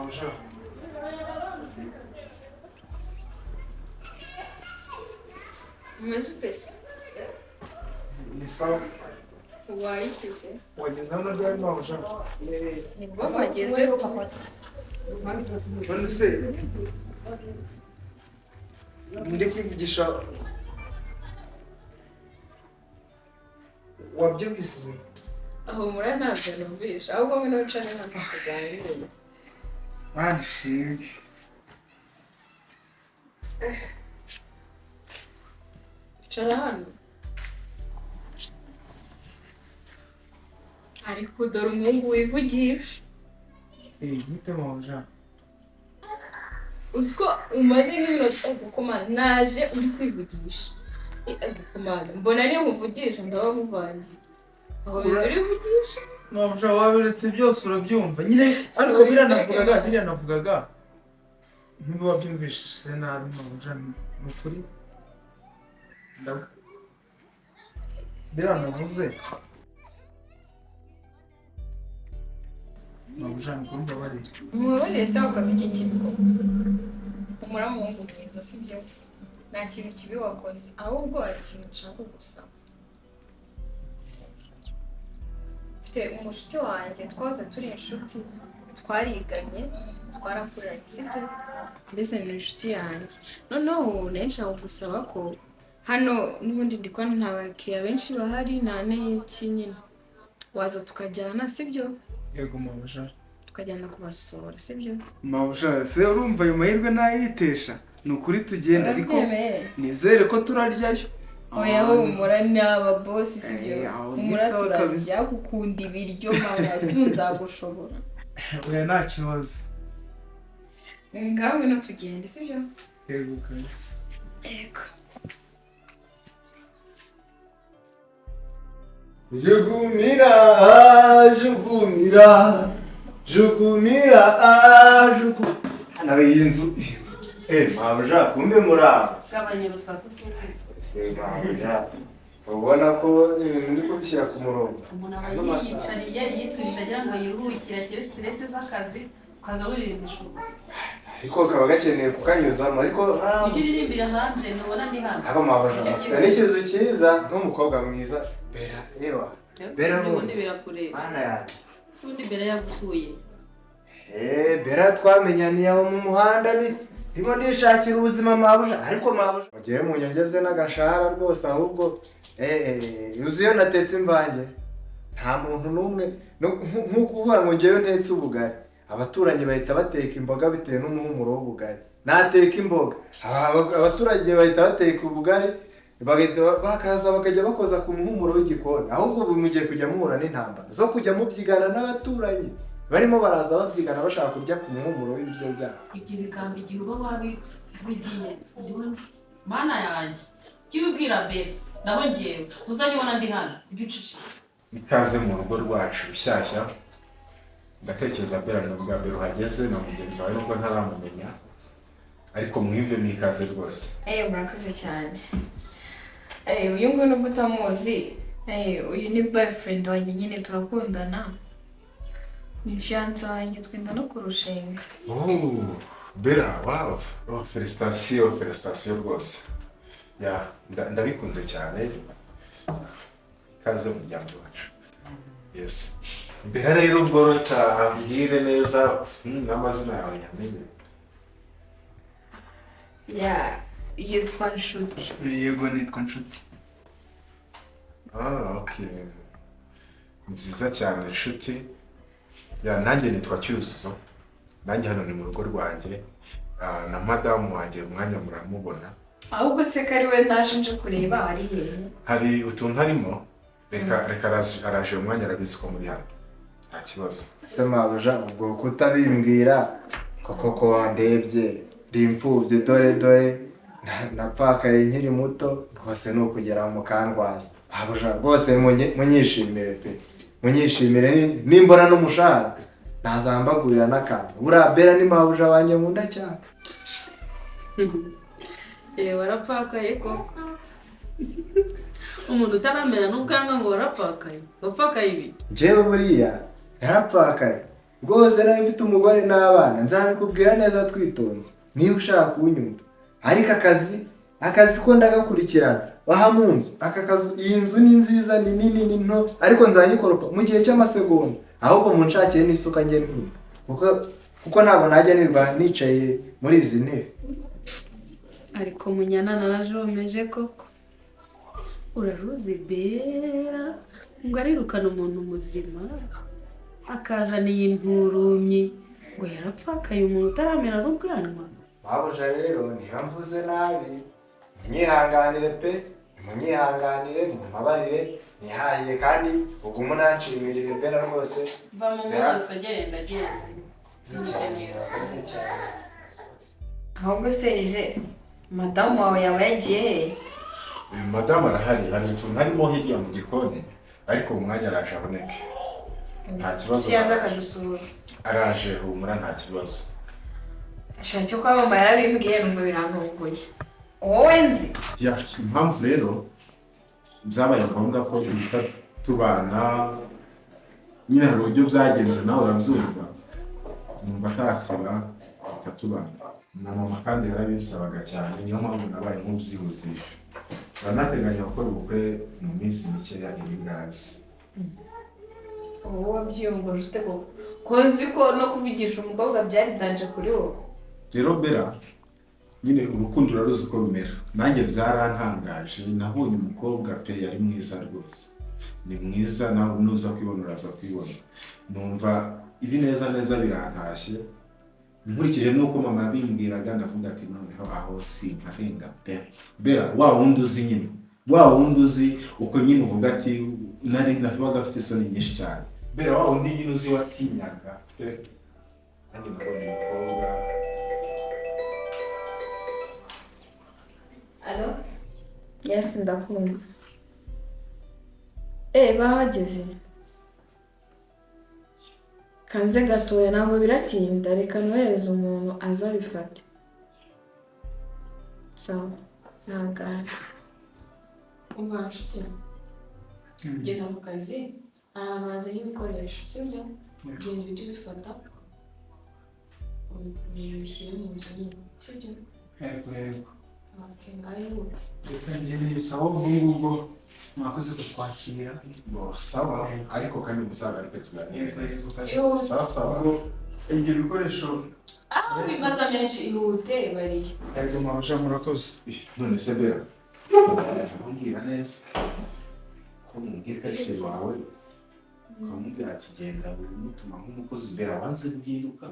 Mabuja, Umeze ute se? Ni sawa. Wayikize? Wageze hano ryari, mabuja? Nibwo mpageze tu. None se ndi kwivugisha, wabyumvise? Humura, ntabwo numvisha, ahubwo ngwino wicare hano tuganire. Mana ishimwe. Icara hano. Ariko dore umuhungu wivugisha. Eh, bite, mabuja? Uzi ko umaze nk'iminota gukomana, naje uri kwivugisha. Gukomana mbona niyo nkuvugisha ndaba nkuvangiye, aho biza urivugisha. Mabuja, wabiretse byose urabyumva nyine, ariko biriya navugaga niba wabyumvise nabi, mabuja, ni ukuri biriya navuze, mabuja, ni ukuri mbabarire. Mubabarire se, wakoze iki kibi? Humura muhungu mwiza, sibyo? Nta kintu kibi wakoze, ahubwo hari ikintu nshaka gusaba. Mfite umushuti wanjye, twahoze turi inshuti, twariganye, twarakuranye, sibyo? Mbese ni inshuti yanjye. Noneho ubu nari nshaka kugusaba ko hano n'ubundi ndi kubona nta bakiriya benshi bahari, nta n'iki nyine, waza tukajyana, sibyo? Yego, mabuja. Tukajyana kubasura, sibyo? Mabuja se, urumva ayo mahirwe nayitesha? Ni ukuri tugenda, ariko Urabyemeye? nizere ko turaryayo. Oya, humura, ni ababosi, sibyo? Eh, aho ni Humura. sawa Turarya. kabisa. Gukunda ibiryo mana, si nzagushobora. Oya, nta kibazo. Ngaho ngwino tugende, sibyo? Yego kabisa. Yego. Jugumira, jugumira, jugumira, jugu. Hano iyi nzu, iyi nzu. Eh, mabuja, kumbe muraho. Gabanya urusaku se. Ese mabuja, ubona ko ibintu ndi kubishyira ku murongo. Umuntu aba yiyicariye yiturije agira ngo yiruhukire, akire stress z'akazi, ukaza wiririmbisha gusa. Ariko kaba gakeneye kukanyuzamo, ariko Ujye uririmbira hanze, ntubona ndi hano. Ariko mabuja, afite n'ikizu cyiza n'umukobwa mwiza. Bera, reba. Bera. Ubundi Bundi. birakureba. Mana yanjye. Si ubundi Bera yagukuye? Eh, Bera twamenyaniye aho mu muhanda, ni ndimo nishakira ubuzima, mabuja, ariko mabuja mugiye munyongeze n'agashahara rwose. Ahubwo uzi iyo natetse imvange nta muntu n'umwe nk'uko uvuga ngo ngewe ntetse ubugari, abaturanyi bahita bateka imboga bitewe n'umuhumuro w'ubugari. Nateka imboga, abaturage bahita bateka ubugari, bagahita bakaza bakajya bakoza ku muhumuro w'igikoni. Ahubwo ubu mugiye kujya muhura n'intambara zo kujya mubyigana n'abaturanyi, barimo baraza babyigana bashaka kurya ku muhumuro w'ibiryo byabo. Ibyo bigambo igihe uba wabivugiye ndiwe, mana yanjye, jya ubibwira Bera, naho ngewe uzajya ubona ndi hano ibyo uceceka. Ikaze mu rugo rwacu rushyashya. Ndatekereza Bera ni ubwa mbere uhageze na mugenzi wawe, nubwo ntaramumenya, ariko mwiyumvemo ikaze rwose. Murakoze cyane. Uyu nguyu nubwo utamuzi, uyu ni boyfriend wanjye nyine, turakundana, ni fiancé wanjye, twenda no kurushinga. Oh, Bera, wow. Oh, félicitations, félicitations rwose. Ya, ndabikunze cyane. Ikaze mu muryango wacu. Yes. Bera rero, ubwo reka ambwire neza n'amazina yawe nyamenye. Ya, yitwa Nshuti. Yego, nitwa Nshuti. Ah, okay. Ni byiza cyane, Nshuti. Ya, nanjye nitwa Cyuzuzo. Nanjye hano ni mu rugo rwanjye. Ah, na madamu wanjye umwanya muramubona. Ahubwo se ko ari we naje nje kureba, ari hehe? Hari utuntu arimo, reka araje umwanya, arabizi ko muri hano. Nta kibazo. Ese mabuja, ubwo kutabimbwira koko, ko wandebye ndi imfubyi, dore dore napfakaye nkiri muto rwose, ni ukugera mu kandwaza, mabuja, rwose munyishimire pe, munyishimire. Nimbona n'umushahara ntazambagurira n'akantu. Buriya Bera ni mabuja wanjye nkunda cyane. Yewe, warapfakaye koko! Umuntu utaramera n'ubwanwa ngo warapfakaye, wapfakaye ibi? Njyewe buriya narapfakaye. Rwose nawe mfite umugore n'abana, nzabikubwira neza twitonze niba ushaka kunyumva. Ariko akazi ko ndagakurikirana aha mu nzu, aka kazu, iyi nzu ni nziza, ni nini, ni nto, ariko nzayikoropa mu gihe cy'amasegonda. Ahubwo munshakiye n'isuka njye mpinga, kuko ntabwo najya nirwa nicaye muri izi ntebe. Ariko Munyana narajomeje koko, uraruzi Bera ngo arirukana umuntu muzima akazana iyi nturumyi ngo yarapfakaye umuntu utaramera n'ubwanwa. Mabuja rero niba mvuze nabi munyihanganire pe, munyihanganire, mumbabarire, nihahiye kandi ugume unanshyimirire Bera rwose. Va mu maso, genda genda. Ahubwo se Rize, madamu wawe yaba yagiye he? Madamu arahari, hari utuntu arimo hirya mu gikoni, ariko uwo mwanya araje aboneke. Nta kibazo. Si yaza akadusuhuza. Araje, humura nta kibazo. Shaka ko mama yarabimbwiye numva birantunguye. Wowe nzi. Ya, impamvu rero byabaye ngombwa ko duhita tubana, nyine hari uburyo byagenze nawe urabyumva, numva ntasaba duhita tubana. Na mama kandi yarabisabaga cyane, niyo mpamvu nabaye nk'ubyihutisha. Baranateganya gukora ubukwe mu minsi mikeya iri ngazi. Wowe wabyiyongoje ute koko? Ko nzi ko no kuvugisha umukobwa byari danje kuri wowe. Rero Bera, nyine urukundo uraruzi uko rumera. Nanjye byarantangaje, nabonye umukobwa pe yari mwiza rwose. Ni mwiza, nawe nuza kwibona uraza kwibona. Numva ibi neza neza birantashye. Nkurikije nuko mama yabimbwiraga ndavuga ati noneho aho simparenga pe. Bera wa wundi uzi nyine, wa wundi uzi uko nyine uvuga ati nari navuga afite isoni nyinshi cyane. Bera wa wundi nyine uzi watinyaga pe. Nanjye nabonye umukobwa. Alo? Yes, ndakumva. Bahageze. Kanze gatoya ntabwo biratinda, reka nohereze umuntu azabifate. Sawa, ntagara. Umva nshuti, genda ku kazi, ahantu hazanye ibikoresho, sibyo? Genda ujye ubifata, ubishyire mu nzu nyine, sibyo? Yego yego. Okay, ngaho ihute. Reka ngende bisaba ubwo ngubwo mwakoze kutwakira. Bo sawa, ariko kandi muzagaruke tuganire. Ihute. Sawa sawa. Ibyo bikoresho Ibibazo menshi ihute bariyo. Yego mabuja murakoze. None se Bera, umbwira neza ko mubwira ko wawe ukamubwira ati genda umutuma nk'umukozi. Bera wanze guhinduka,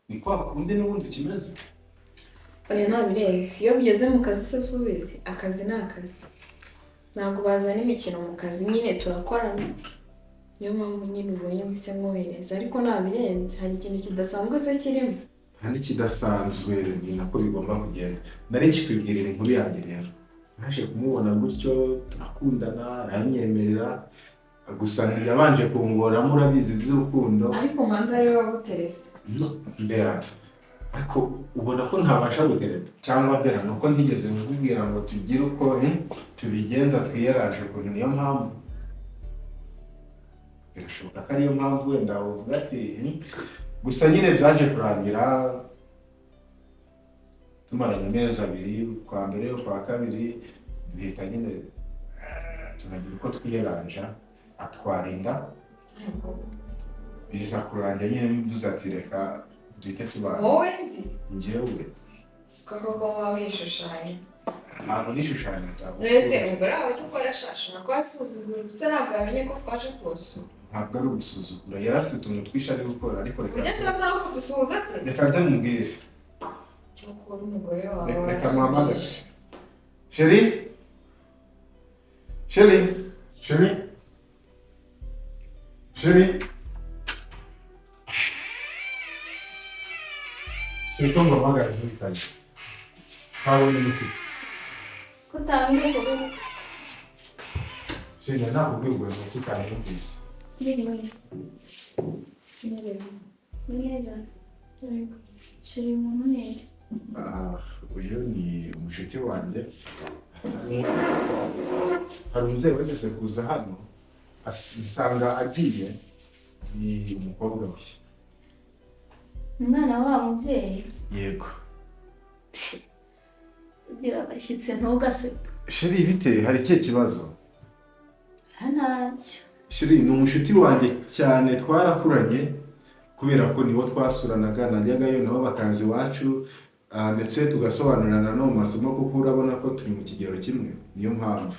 ni kwa kundi n'ubundi kimeze. Oya ntabirenze, iyo bigeze mu kazi se subizi, akazi ni akazi. Ntabwo bazana imikino mu kazi nyine turakorana. Niyo mpamvu nyine ubonye mpise mwohereza, ariko ntabirenze, hari ikintu kidasanzwe se kirimo. Nta n'ikidasanzwe, ni nako bigomba kugenda. Nari nkikwibwirira inkuru yanjye rero. Naje kumubona gutyo turakundana, aranyemerera, gusa ntiyabanje kungoramo, urabizi by'urukundo. Ariko manza ariwe waguterese. Bera, ariko ubona ko ntabasha gutereta cyangwa Bera nuko ntigeze nkubwira ngo tugire uko tubigenza twiyeraje ukuntu, niyo mpamvu birashoboka ko ariyo mpamvu wenda uvuga ati gusa nyine byaje kurangira tumaranye amezi abiri, kwa mbere kwa kabiri duhita nyine tunagira uko twiyeranja, atwara inda, biza kurangira nyine bivuze ati reka duhite tubana. Wowe nzi? Njyewe. Siko koko muba mwishushanya. Ntabwo nishushanya. Mbese umugore wawe icyo ukora ashobora kuba asuzugura, gusa ntabwo yamenye ko twaje kubasura. Ntabwo ari ugusuzugura, yari afite utuntu twinshi ari gukora, ariko reka Uburyo tuzaza no kudusuhuza se? Reka nze mubwire. Cyangwa umugore wawe. Reka muhamagare. Chérie? Chérie? Chérie? Chérie? Chérie, ko nguhamagara ntubitanye. Ntabonye umushyitsi. Ko utambwiye ko Chérie, nakubwiye ubwo ko utanyumvise. Neza. Chérie, umuntu ni Uyu ni umushuti wanjye. Hari umubyeyi wigeze kuza hano, nsanga agiye, Ni umukobwa we. Umwana wa mubyeyi? Yego. Ugira abashyitsi ntugaseke. Sheri, bite? Hari ikihe kibazo? Ntacyo. Sheri ni umushuti wanjye cyane, twarakuranye kubera ko nibo twasuranaga, najyagayo nabo bakaza iwacu, ndetse tugasobanurirana no mu masomo kuko urabona ko turi mu kigero kimwe, niyo mpamvu.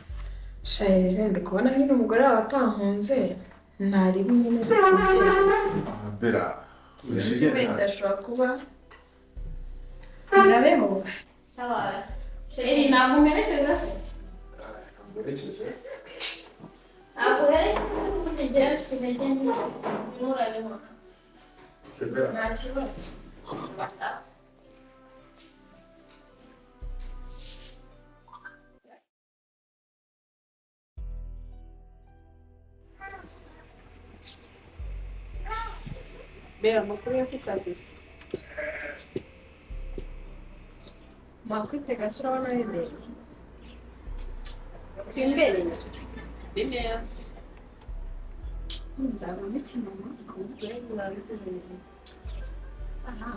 Shahirize, ndi kubona nyine umugore wawe atankunze ntari nyine. Bera, sinzi wenda ashobora kuba birabeho. Sawa. Eri, ntabwo umperekeza se? Mperekeze? Ntabwo uherekeza n'ubundi njyewe mfite intege nke nturabibona. Nta kibazo. Bera, amakuru yo ku kazi se? Wakwitega se urabona bimbereye? Simbereye? Ni neza. Nzabona iki mama? Umugore mwabikubereye. Aha,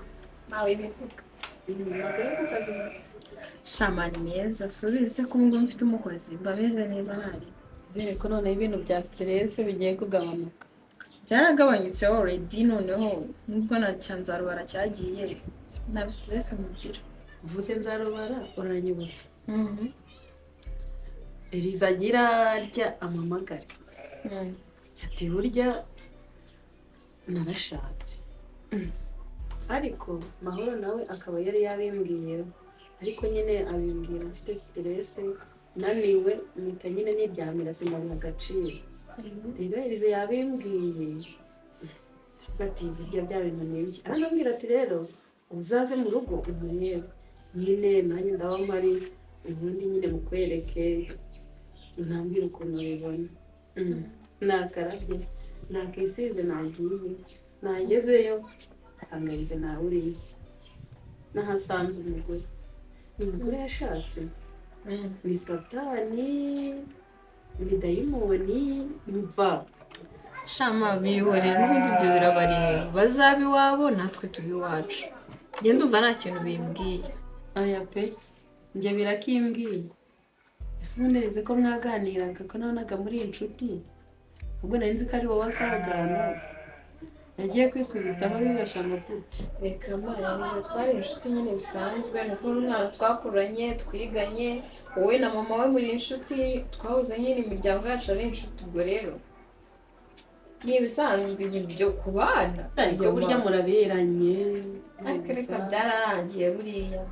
nawe bivuga. Amakuru yo ku kazi. Shamani meza, subize ko ngo mfite umukozi, mba meze neza ntari. Izere ko noneho ibintu bya stress bigiye kugabanuka. Byaragabanyutse already, noneho nubwo na cyanzarubara cyagiye nta stress mugira. Uvuze nzarubara uranyibutsa. Eliza agira arya amamagare. Ati burya narashatse. Ariko Mahoro nawe akaba yari yabimbwiye, ariko nyine abimbwira mfite stress naniwe mpita nyine niryamira sinabiha agaciro. Rero Eliza yabimbwiye ati burya bya bintu ni ibye. Aranambwira ati rero uzaze mu rugo umurebe nyine nanjye ndaba mpari, ubundi nyine mukwereke ntambwira ukuntu ubibona. Nakarabye nakisize nagiye nagezeyo nsanga Elize ntawe uriyo, nahasanze umugore. Ni umugore yashatse, ni satani, ni dayimoni, mva Shama bihorera n'ubundi ibyo birabareba, bazabe iwabo natwe tuba iwacu. Njye ndumva nta kintu bimbwiye. Aya pe, njye birakimbwiye. Ese ubundi nzi ko mwaganiraga ko nabonaga muri inshuti, ubwo nari nzi ko ari wowe azajyana, yagiye kwikubitaho bibasha gute? Reka Mariza, twari inshuti nyine bisanzwe, ni uko umwana twakuranye twiganye, wowe na mama we muri inshuti, twahoze nyine imiryango yacu ari inshuti, ubwo rero ni ibisanzwe ibintu byo kubana. Ariko burya muraberanye. Ariko reka byararangiye buriya.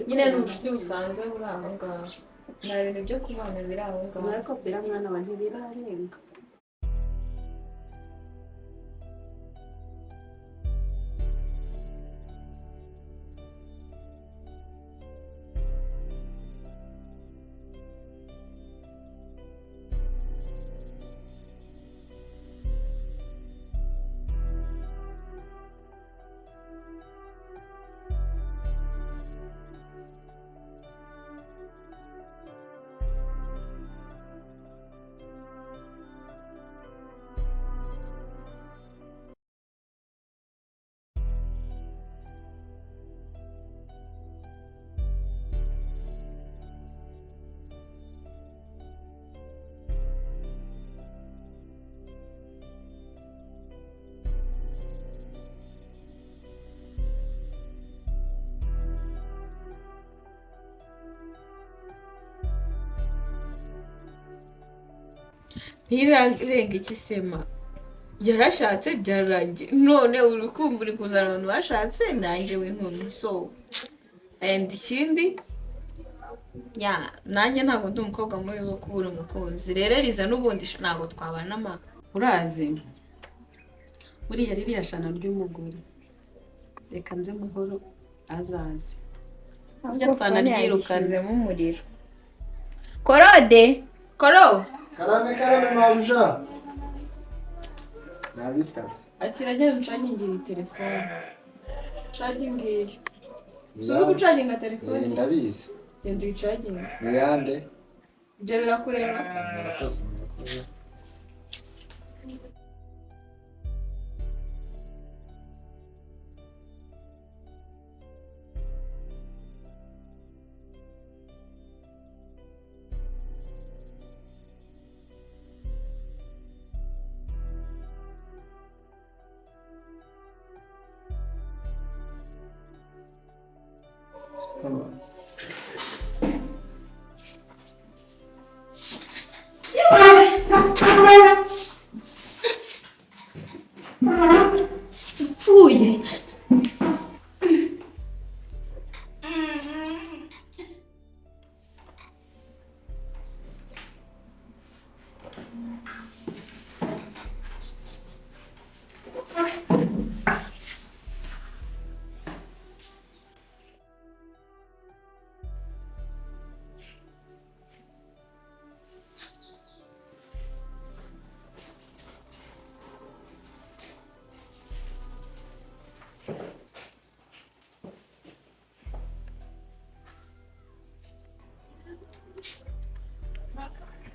Nyine ni ubucuti busanzwe buri aho ngaho, nta bintu byo kubana biri aho ngaho. Ariko Bera mwana wa ntibirarenga. Ntirarenga iki sema yarashatse byararangiye, none uri kumva uri kuzana abantu bashatse nanjye w'inkumi. So and ikindi ya nanjye ntabwo ndi umukobwa mubi wo kubura umukunzi, rero Eliza n'ubundi ntabwo twabana ma. Urazi buriya ririya shano ry'umugore, reka nze Mahoro azaze. Burya twanaryirukana umuriro. Korode koro Karame karame mabuja. Nabitaba. Akira agenda ucagingira telefone. Ucagingira. Suzi gucaginga telefone? Ndabizi. Genda uyicaginge. Muyande. Ibyo birakureba. Murakoze, murakoze. Gutabaza. Upfuye.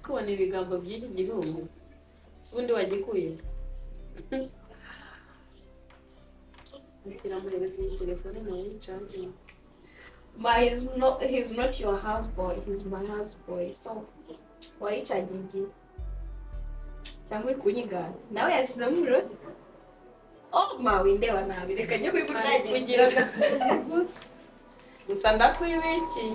Kubona ibigambo by'iki gihugu si ubundi wagikuye kiramuhereza iyi telefone nayo yicaginga. Ma, he's not your houseboy, he's my houseboy. So wayicagingiye cyangwa uri kunyigana nawe yashyizemo umuriro se? Oh ma, windeba nabi, reka njye kugira kuyigucagingira. Agasuzuguro gusa ndakwibikiye.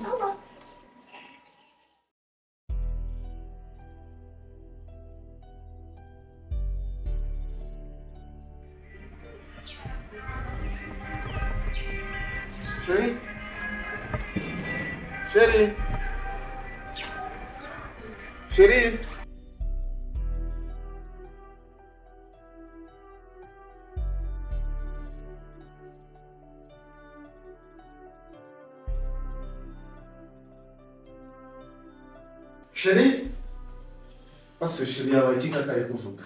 Chérie. Chérie. Chérie. Chérie. Basi chérie yabaye iki atari kuvuga?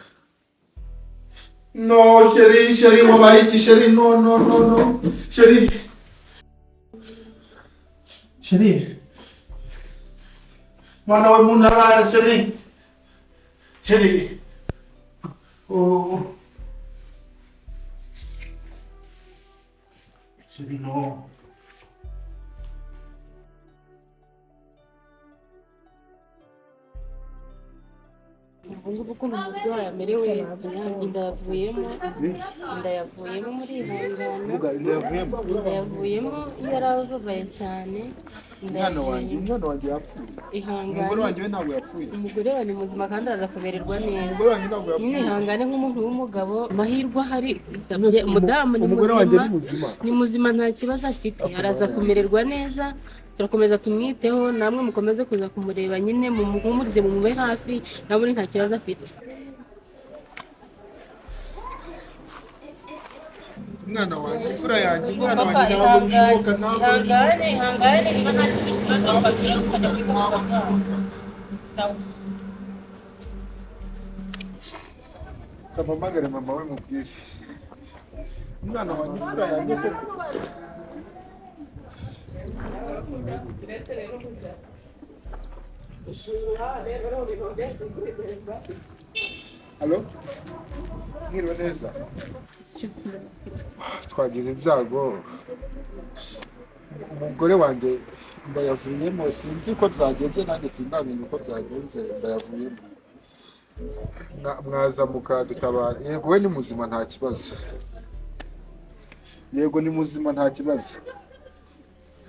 No, chérie, chérie wabaye iki chérie? No, no, no, no. Chérie. Chérie. Mwana we muntabara chérie. Chérie. Oh. Chérie, no. Ubu ngubu ukuntu umurwayi amerewe, inda yavuyemo, inda yavuyemo, muri ihangana. Vuga inda yavuyemo. Inda yavuyemo, yari ababaye cyane, inda Umwana wanjye, yavuyemo. umwana wanjye yapfuye. Ihangane. Umugore wanjye we ntabwo yapfuye. Umugore wawe ni muzima kandi araza kumererwa neza. Umugore wanjye ntabwo yapfuye. Nyine ihangane nk'umuntu w'umugabo, amahirwe ahari, umudamu ni Umugore wanjye ni muzima. muzima. Ni muzima, nta kibazo afite, araza kumererwa neza. Turakomeza tumwiteho, namwe mukomeze kuza kumureba nyine, mumuhumurize, mumube hafi, nawe nta kibazo afite. Umwana wanjye, imfura yanjye, umwana Papa, wanjye ntabwo bishoboka, ihangane, ntabwo ihangane, bishoboka. Ihangane, niba nta kindi kibazo ukazura ukajya kuri muganga. Sawa. Kampamagare mama we mubwire. Umwana wanjye, imfura yanjye koko. Halo? Mwiriwe neza. Twagize ibyago. Umugore wanjye inda yavuyemo, sinzi uko byagenze, nanjye sindamenya uko byagenze, inda yavuyemo. Mwaza mukadutabara. Yego we ni muzima nta kibazo. Yego ni muzima nta kibazo.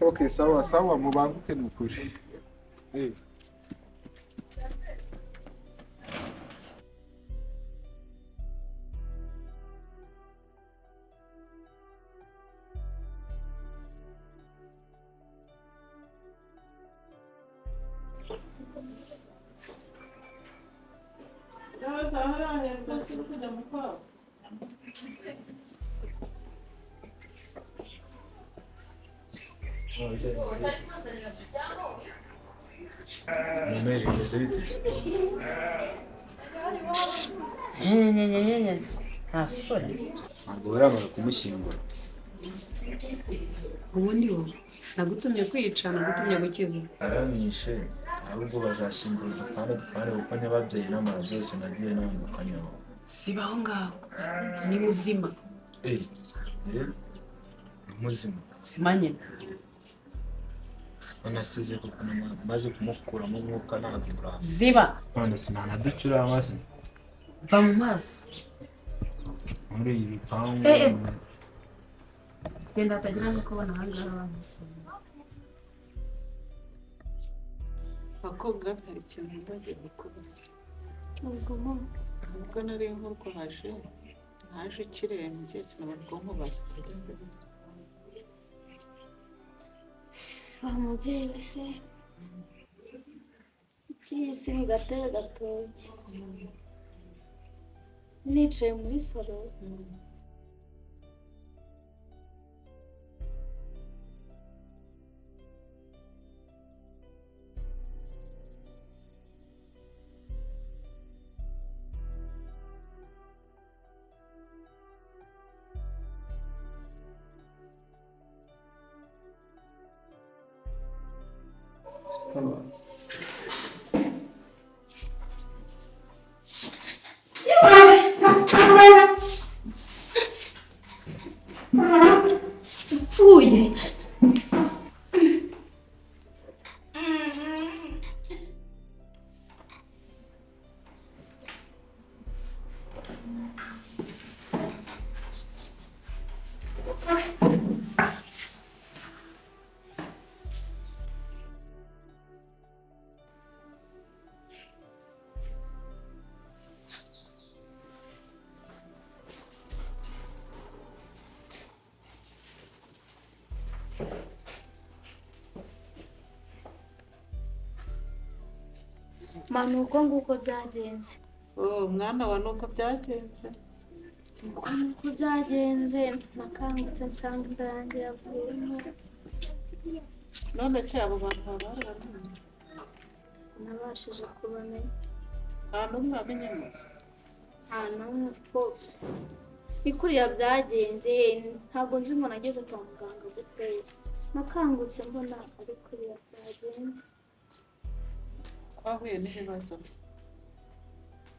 Okay, sawa sawa, mubanguke ni ukuri. Eh. Mumeri bimeze bite se? Nta soni. Ntabwo baramara kumushyingura. Ubundi wowe nagutumye kwica, nagutumye gukiza? Aramwishe, ahubwo bazashyingura udupande dupande kuko nyababyeyi n'amara byose nagiye nandukanya. Siba aho ngaho, ni muzima. Eh, eh, ni muzima. Sima nyine. Siko nasize kuko maze kumukuramo umwuka ntabwo muramba. Ziba. None sinanaducurama se? Va mu maso. Muri ibi bipangu. Eh, eh. Genda hatagira no kubona aha ngaha bamusiba. Bakobwa hari ikintu nzagiye kukubaza. Ubwo nari nkurwaje naje ukirembye sinabona ubwo nkubaza tugenze bite? Wa mubyeyi we se icy'isi ni gatebe gatoki. Nicaye muri salo Upfuye. Manu uko nguko byagenze. Oh, mwana wa nuko byagenze. Uko nguko byagenze nakangutse nsanga inda yanjye yavuyemo. None se abo bantu baba baramenye? Nabashije kubamenya. Nta n'umwe wamenyemo? Nta n'umwe kuko ni kuriya byagenze ntabwo nzi ngo nageze kwa muganga gute. Nakangutse mbona ari kuriya byagenze. Twahuye n'ibibazo.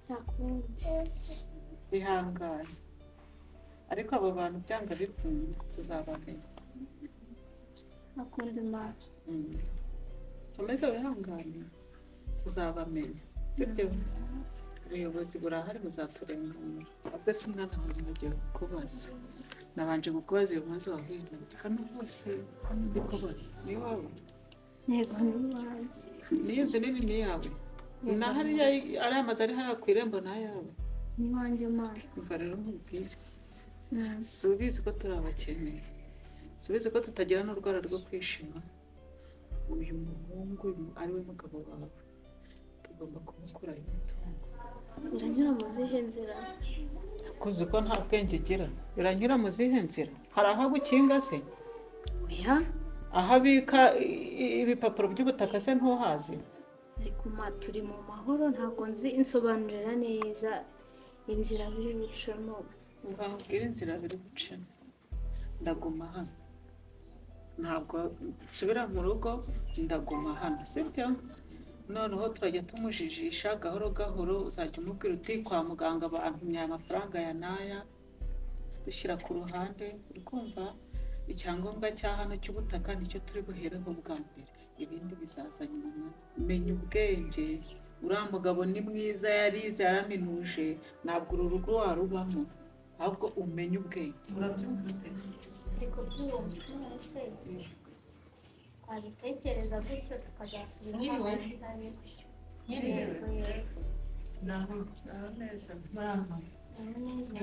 Nta kundi. Bihangane. Ariko abo bantu byanga bikunze tuzabamenya. Akunda Imana. Komeza wihangane tuzabamenya. Sibyo? Ubuyobozi burahari buzaturengura. Ahubwo se mwana wanjye nagiye kukubaza. Nabanje kukubaza iyo bibazo wahuye nabyo. Hano hose hano ndi kubona ni iwawe? Yego ni iwanjye. Niyo nzu nini ni iyawe? Na hariya ariya amazu ari hariya ku irembo ni ayawe? Ni iwanjye Mana. Umva rero nkubwire. Si ubizi ko turi abakene. Si ubizi ko tutagira n'urwara rwo kwishima. Uyu muhungu ari we mugabo wawe. Tugomba kumukuraho imitungo. Biranyura mu zihe nzira? Kuzi ko nta bwenge ugira. Biranyura mu zihe nzira? Hari aho agukinga se? Oya. Aho abika ibipapuro by'ubutaka se ntuhazi? Ariko ma turi mu mahoro ntabwo nzi insobanurira neza inzira biri bucemo. Umva nkubwire inzira biri bucemo. Ndaguma hano. Ntabwo nsubira mu rugo, ndaguma hano, sibyo? Noneho turajya tumujijisha gahoro gahoro, uzajya umubwira uti kwa muganga bampimye aya mafaranga ya n'aya, dushyira ku ruhande, uri kumva? Icyangombwa cya hano cy'ubutaka nicyo turi buhereho bwa mbere, ibindi bizaza nyuma. Menya ubwenge, uriya mugabo ni mwiza yarize yaraminuje, ntabwo uru rugo warubamo, ahubwo umenye ubwenge. Urabyumva ute? Ndi kubyumva se twabitekereza gutyo tukazasubira Mwiriwe. Mwiriwe. Naho neza. Muraho. Neza.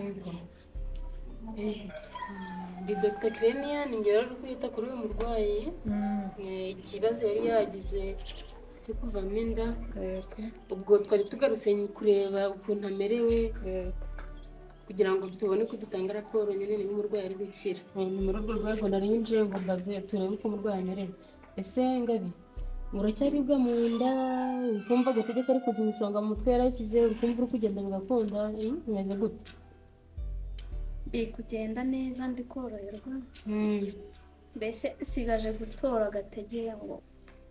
Ndi Dr. Clenia, ni njye rero uri kwita kuri uyu murwayi. Ikibazo yari yagize cyo kuvamo inda. Ubwo twari tugarutse kureba ukuntu amerewe kugira ngo tubone ko dutanga raporo nyine niba umurwayi ari gukira. Ni muri urwo rwego nari nje ngo mbaze turebe uko umurwayi amerewe. Ese Ngabi, uracyaribwa mu nda, uri kumva agatege kari kuza imisonga mu mutwe yarakize, uri kumva uri kugenda bigakunda, bimeze gute? Biri kugenda neza ndi koroherwa. Mbese nsigaje gutora agatege ngo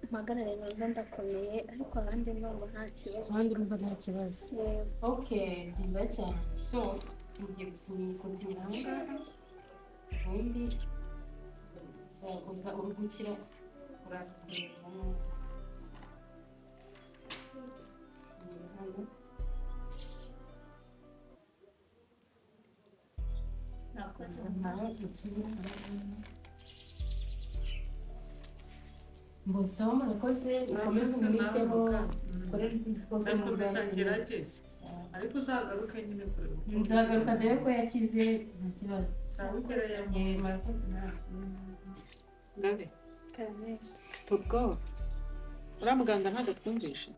mpagarare numva ndakomeye, ariko ahandi ndumva nta kibazo. Ahandi urumva nta kibazo. Yego. Okay, byiza cyane. So, mugiye kunsinyira aha ngaha, ubundi uza uri gukira, uraza kureba neza. Sinyira hano. Nakoze. Nawe utsinyira hano. Mbosaba murakoze, mukomeze umwiteho, ukorere utundi twose mu Ndakomeza bwacu. ngerageze, ariko uzagaruke nyine kureba uko. Nzagaruka ndebe ko yakize, nta kibazo. Sawa, ugereye. Murakoze nawe. Ngabe mfite ubwoba, uriya muganga ntabwo atwumvishe.